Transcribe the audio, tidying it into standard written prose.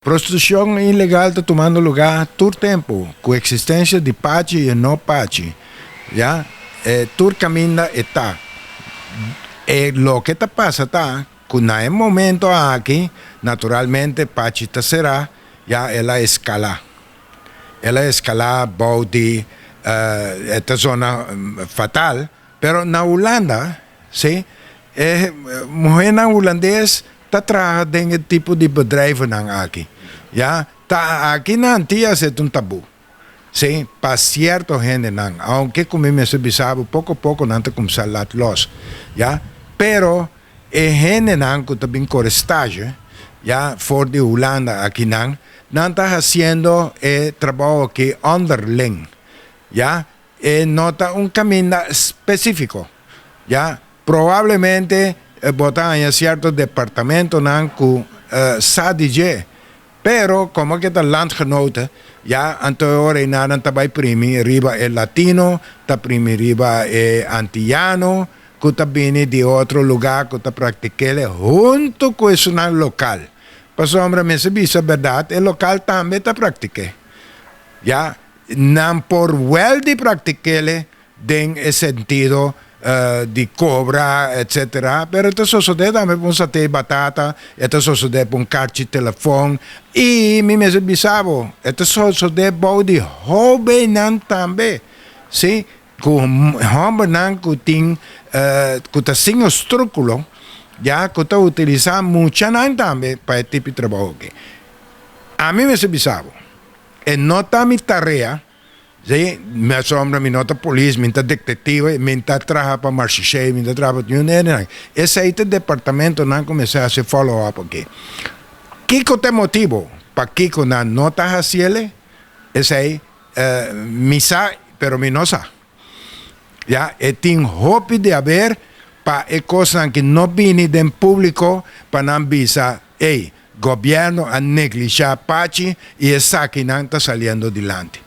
Prostitushon ilegal ta tumando lugá tur tempu, ku eksistensia di pachi i no pachi, ya, e tur kaminda e ta. E loke ta pasa ta ku na e momento aki, naturalmente pachi ta será, ya el a eskalá. El a eskalá bou di e ta zona fatal, pero na Hulanda, si, e muhénan hulandes ta traha den e tipo di bedrijvennan aki. Ya, ta aki na Antias e ta un tabú. Sí, pa sierto hendenan, aunke ku mi mester bisa bo poko poko nan ta kuminsá lat lòs, ya, pero e hendenan ku ta bin kore stage, ya, for di Hulanda akinan, nan ta hasiendo e trabou aki onderling, ya, e no ta un kaminda spesífiko, ya. Probablemente bo ta haña sierto departamentonan ku sa di dje, pero komo ke ta landgenoten, ya anto e ora ei nan ta bai primi riba e latino, ta primi riba e antiyano ku ta bini di otro lugá ku ta praktik'el huntu ku esunnan lokal. Pasobra mester bisa bèrdat, e lokal tambe ta praktik'é. Ya nan por wèl di praktik'el den e sentido di kobra etcetera, pero e ta sosode tambe pa un satey batata, e ta sosode pa un karchi telefon y mi mester bisa bo e ta sosode bou di hobennan tambe, si, ku hombernan ku tin ku ta sin ostrukulo ya ku ta utilisa muchanan tambe pa e tipo di trabou aki. Ami mester bisa bo e no ta mi tarea. Sí, mi asombra, mi no ta polis, mi ta detective, mi ta traha pa Marchicé, mi ta traha pa niun hende nan. Esei ta departamentonan ku mester hasi follow up aki. Kiko ta e motibo pakiko nan no ta hasiele? Esei mi sa, pero mi no sa. Ya, e tin hopi di haber pa e kosnan ki no bini den publico pa nan bisa, ey, Gobierno a neglisha Pachi y esakinan ta saliendo dilanti.